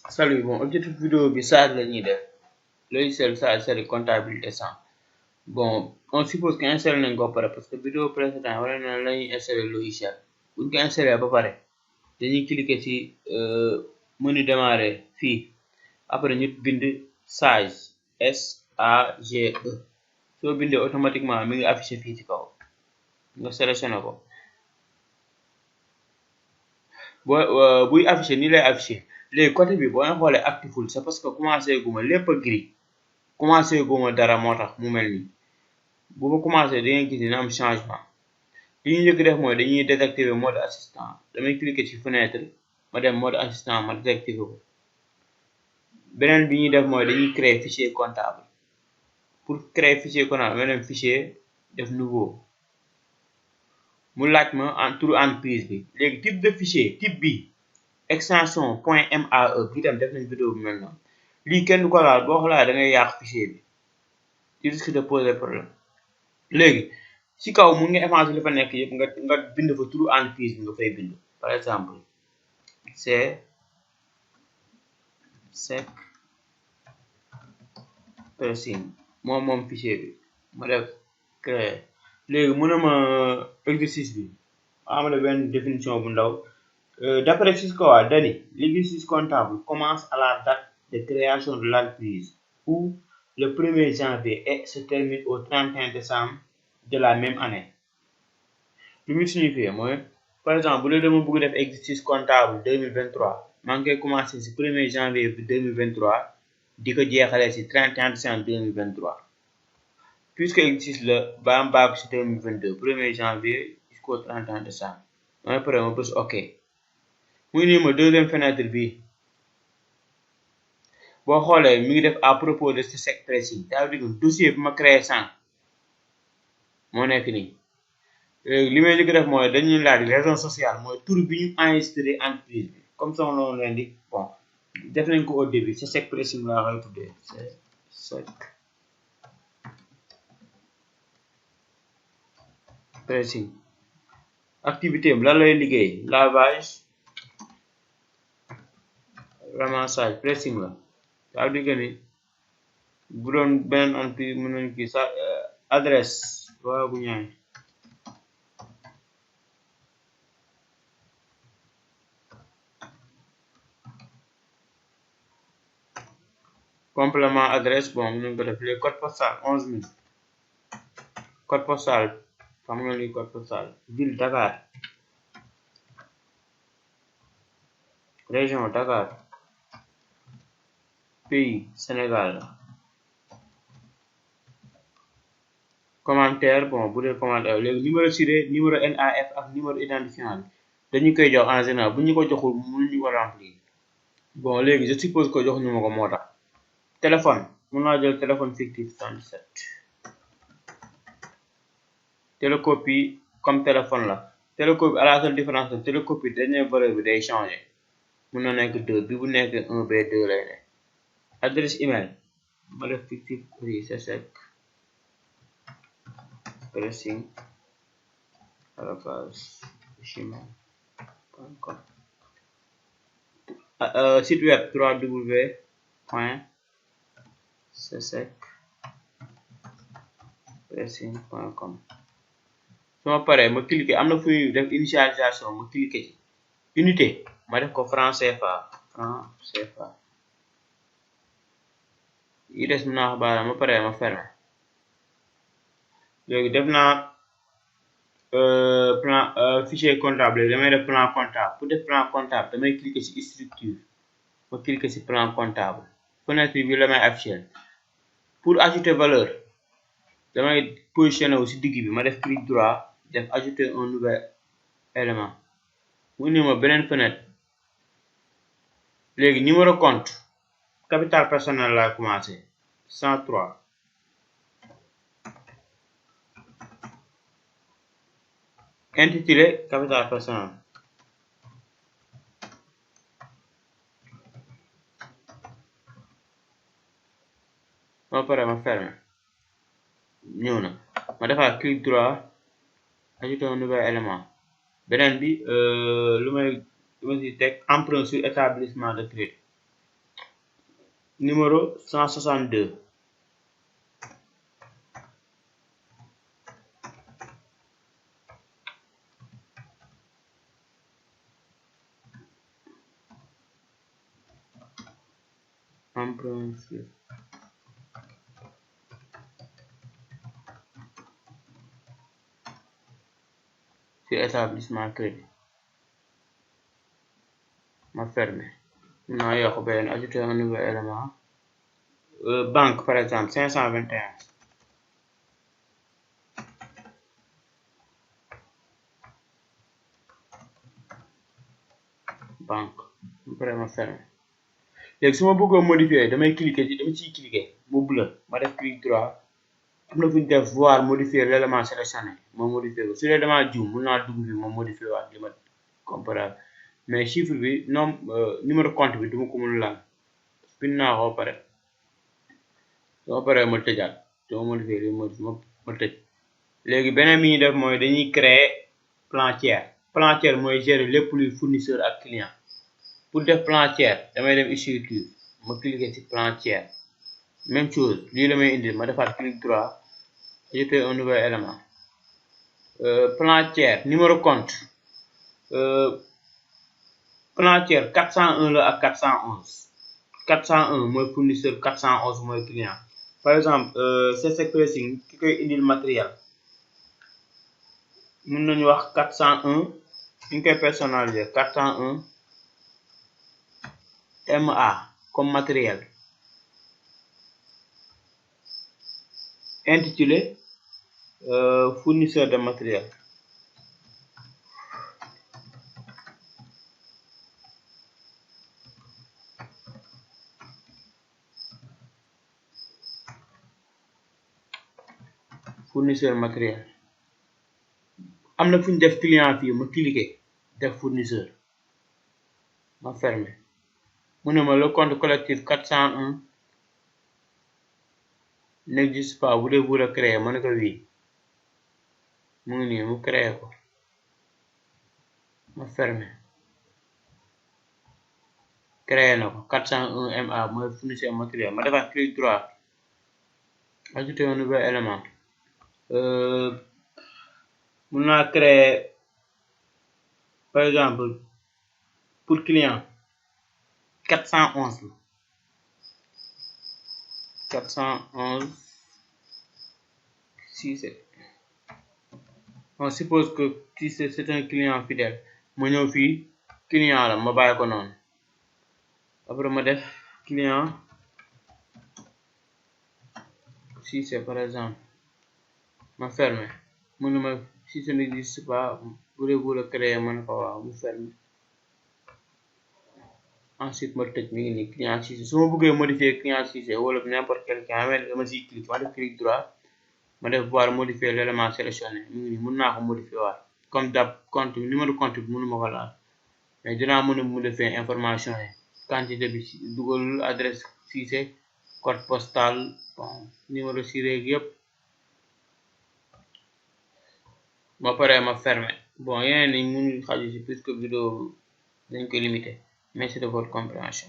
Salut, bon, objectif vidéo bi SAARI la ñuy def logiciel SAARI comptabilité 100. Bon, on suppose que installé nañ ko pare parce que vidéo précédent wala na la ñuy installé logiciel. Buñ ko installé ba pare dañuy cliquer ci menu démarrer fii après ñu bind Sage SAGE. soo bindee automatiquement mi ngi affiché fii ci kaw nga sélectionné ko buy affiché nii lay affiché. léegi côté bi boo leen xoolee actiful c'est parce que commencé guma lépp a gris commencé guma dara moo tax mu mel nii bu ma commencé da ngay gis dina am changement. li ñu njëkk def mooy dañuy désactiver mode assistant damay cliquer ci fenêtre ma dem mode assistant ma désactiver ko. beneen bi ñuy def mooy dañuy créer fichier comptable. pour créer fichier comptable ma dem fichier def nouveau mu laaj ma en turu entreprise bi. léegi type de fichier type bi extension .mae bi tam def nañ vidéo bu mel noonu. lii kenn du ko laal boo ko laal da ngay yàq fichier bi tu risques de poser problème. léegi ci kaw mun nga effacer li fa nekk yëpp nga bind fa turu entreprise bi nga fay bind. par exemple c'est sec pressing moom fichier bi ma def créer. léegi mu ne ma exercice bi am na benn définition bu ndaw. D'après Cisco, l'exercice comptable commence à la date de création de l'entreprise ou le 1er janvier et se termine au 31 décembre de la même année. Lu muy signifier mooy par exemple bu dee dama bëgg def exercice comptable 2023 maa ngi koy commencé ci 1er janvier 2023 di ko jeexalee ci 31 décembre 2023 puisque exercice la ba am baaku ci 2022 1er janvier jusqu'au 31 décembre mooy pare ma bës ok. muy nii ma deuxième fenêtre bi boo xoolee mi ngi def à propos de ce sec pressing ça veut dire que dossier bi ma créé sànq moo nekk nii. li may njëkk def mooy dañuy laaj raison sociale mooy tur bi ñu enregistré entreprise bi comme sama noonu leen di bon def nañ ko au début c'est sec pressing laa koy tuddee c'est sec pressing. activité am lan lay liggéey lavage ramassage pressing la ça veut dire que ni bu doon beneen entreprise mën nañ kii sa adresse waa bu ñaay complément adresse bon mën nañ ko def les code postal 11000 code postal xam nga li code postal ville Dakar région Dakar pays Sénégal. commentaire bon bu dee commentaire léegi numéro série numéro NAF ak numéro identifiant dañu koy jox en général bu ñu ko joxul mënuñu ko remplir. bon léegi je suppose que jox ñu ma ko moo tax. téléphone mun naa jël téléphone fictif 77. télécopie comme téléphone la télécopie à la seule différence de télécopie dernière valeur bi day changer mun na nekk 2 bi bu nekk 1 b 2 lay ne. adresse email ma def fictif aussi c'est sec pressing @gmail.com. site web www.cecpressing.com. su ma paree ma cliquer am na fu ñuy def initialisation ma cliquer ci unité ma def ko franc CFA yi des naa ko baara ma paree ma fermer. léegi def naa plan fichier comptable damay def plan comptable. pour def plan comptable damay cliquer ci structure ma cliquer ci plan comptable fenêtre bi la may afficher. pour ajouter valeur damay positionner wu ci digg bi ma def clic droit def ajouter un nouvel élément mu indi ma beneen fenêtre. léegi numéro compte capital personnel laa commencé 103. intitulé capital personnel. ma pare ma fermer ñëw na ma defaat clic droit ajouter un nouvel élément. beneen bi lu ma si teg emprunt sur établissement de crédit numéro 162. Sur établissement crédit. Ma fermer. Maintenant, ajouter un nouvel élément. Banque, par exemple, 521. Banque. Après, ma fermer. Et si je veux modifier, je vais cliquer, je vais clic droit. Je vais voir modifier l'élément sélectionné. Je vais modifier. Si l'élément du, je vais modifier. Comparable. Mais chiffre, numéro compte, je vais modifier. Pinna ko pare soo paree ma tëjaat soo modifier ma tëj léegi beneen bi ñuy def mooy dañuy créer plan tiers. Plan tiers mooy gérer lépp luy fournisseur ak client. Pour def plan tiers damay dem structure ma cliquer ci plan tiers même chose lii la may indi ma defaat clic droit ajouter un nouvel élément. Plan tiers numéro compte plan tiers 401 la ak 411. 401 mooy fournisseur, 411 mooy client. Par exemple, c'est pressing ki koy indil matériel mën nañu wax 401 ñu koy personnaliser 401 MA comme matériel. Intitulé fournisseur de matériel. Fournisseur matériel. am na fu ñu def client fii ma cliquer def fournisseur ma fermer mu ne ma le compte collectif 401 n'existe pas, voulez-vous le créer ma ne ko oui mu ngi nii mu créer ko ma fermer créer na ko 401 MA mooy fournisseur matériel ma defaat clic droit ajouter un nouvel élément. mun naa créer par exemple pour client 411 la 411 si c'est on suppose que si c'est un client fidèle ma ñëw fii client la ma bàyyi ko noonu après ma def client si c'est par exemple ma fermer mu ne ma si ça n'existe pas voulez-vous le créer ma ne ko waaw mu fermer ensuite ma tëj mi ngi nii client si su ma bëggee modifier client si wala n'importe quel client dama siy clic ma def clic droit ma def voir modifier l'élément sélectionné mi ngi nii mën naa ko modifier waat comme d'hab compte numéro compte bi mënu ma ko laal mais dinaa mën a modifier information yi quantité bi dugal adresse Cissé code postal bon numéro Siré yëpp ba pare ma fermer bon yeneen ni mënu xaju ci puisque vidéo dañ ko limité. Merci de votre compréhension.